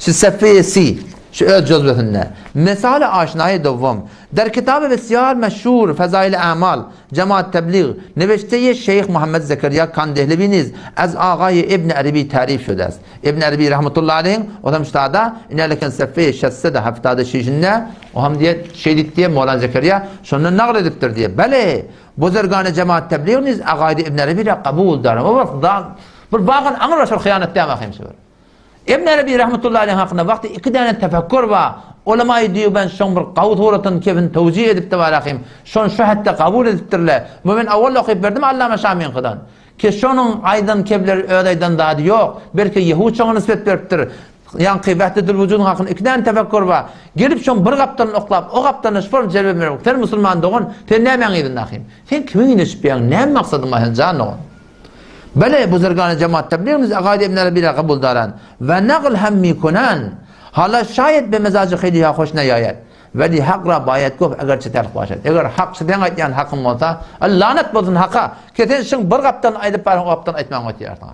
Şu sefeýi si, şu öz jözwesinde. Mesaly aşnaýy dowwam. Der kitaby besýar meşhur Fezaili Amal, Jemaat Teblig, neweşteýi Şeýh Muhammed Zekeriýa Kandehlewi niz az agaýy Ibn Arabi tarif şude est. Ibn Arabi rahmetullahi aleýhiň ozam ştada ineleken sefeýi şessede heftade şişinde o hem diýe şeýdip diýe Mowlana Zekeriýa şondan nagl edipdir diýe. Bele, buzurgany Jemaat Teblig niz agaýy Ibn Arabi ra kabul daran. O wagt bir wagan aňyr başar hyýanat däme hem şu bir. Ibn Arabi rahmetullahi aleýh hakynda wagty iki däne tefekkür bar. Ulamaýy Dýuben şoň bir gawy suratyny kebin tewjih edipdi barahym. Şony şu hetde kabul edipdirler. Bu men owal okyp berdim Allama Şamyňkydan. Ki şonuň aýdan kebleri öz aýdan zady ýok. Belki ýehud şoňa nisbet beripdir. Ýaňky Wehdetül Wujudyň hakynda iki däne tefekkür bar. Gelip şoň bir gapdalyny oklap, o gapdalyna şu form jelbe berip, sen musulman dogan, sen nämäň yzynda ahym? Sen kimiň yzyna çypýaň? Näme maksadyň bar sen jan dogan? Bele buzurgany jemaat tebliğimiz Agaid ibn Arabi ra kabul daran we nagl hem mikunan hala şayet be mezajy hiliha hoş neýaýat weli hak ra baýat gof egerçe terh başat. Eger hak şu seň aýtýan hakyň bolsa, lanat bolsun haka, ki sen şuň bir gapdalyny aýdyp baryň o gapdalyny aýtman goýýarsyň.